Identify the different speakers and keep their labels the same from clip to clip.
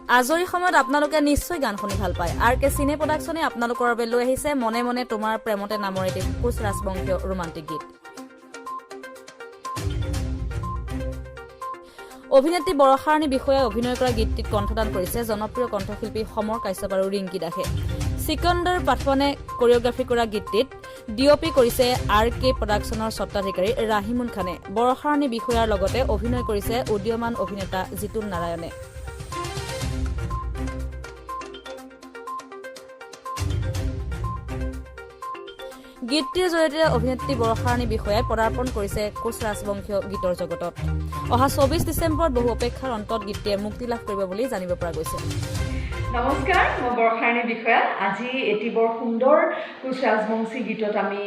Speaker 1: আজৰি সময়ত আপোনালোকে নিশ্চয় গান শুনি ভাল পায়। আৰ কে চিনে প্ৰডাকশ্যনে আপোনালোকৰ বাবে লৈ আহিছে "মনে মনে তোমাৰ প্ৰেমতে" নামৰ এটি কোচ ৰাজবংশীয় ৰোমান্টিক গীত। অভিনেত্ৰী বৰষাৰাণী বিষয়াই অভিনয় কৰা গীতটিত কণ্ঠদান কৰিছে জনপ্ৰিয় কণ্ঠশিল্পী সমৰ কাশ্যপ আৰু ৰিংকী দাসে। চিকন্দৰ পাঠৱানে কৰিঅগ্ৰাফী কৰা গীতটিত ডি অ' পি কৰিছে আৰ কে প্ৰডাকশ্যনৰ স্বত্বাধিকাৰী ৰাহিমুন খানে। বৰষাৰাণী বিষয়াৰ লগতে অভিনয় কৰিছে উদীয়মান অভিনেতা জিতুল নাৰায়ণে। গীতটিৰ জৰিয়তে অভিনেত্ৰী বৰষাৰাণী বিষয়াই পদাৰ্পণ কৰিছে কোচ ৰাজবংশীয় গীতৰ জগতত। অহা 24 ডিচেম্বৰত বহু অপেক্ষাৰ অন্তত গীতটিয়ে মুক্তি লাভ কৰিব বুলি জানিব পৰা গৈছে।
Speaker 2: নমস্কাৰ, মই বৰ্ষাৰাণী বিষয়া। আজি এটি বৰ সুন্দৰ কোচ ৰাজবংশী গীতত আমি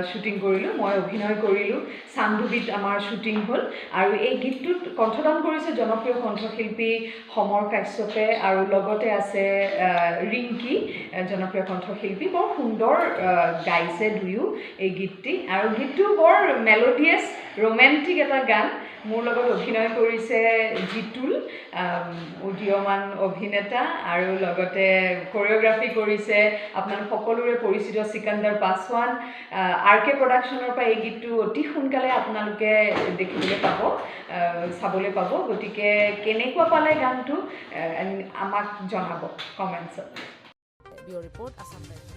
Speaker 2: শ্বুটিং কৰিলোঁ। মই অভিনয় কৰিলোঁ। চান্দুবিত আমাৰ শ্বুটিং হ'ল আৰু এই গীতটোত কণ্ঠদান কৰিছে জনপ্ৰিয় কণ্ঠশিল্পী সমৰ কাশ্যপে আৰু লগতে আছে ৰিংকী, জনপ্ৰিয় কণ্ঠশিল্পী। বৰ সুন্দৰ গাইছে দুয়ো এই গীতটি আৰু গীতটো বৰ মেলোডিয়াছ, ৰোমেণ্টিক এটা গান। মোৰ লগত অভিনয় কৰিছে জিতুল, উদীয়মান অভিনেতা, আৰু লগতে কৰিঅ'গ্ৰাফী কৰিছে আপোনালোক সকলোৰে পৰিচিত চিকন্দৰ পাছৱান। আৰ কে প্ৰডাকশ্যনৰ পৰা এই গীতটো অতি সোনকালে আপোনালোকে দেখিবলৈ পাব, চাবলৈ পাব। গতিকে কেনেকুৱা পালে গানটো, আমাক জনাব কমেণ্টছত।
Speaker 1: Bureau report, Assam times.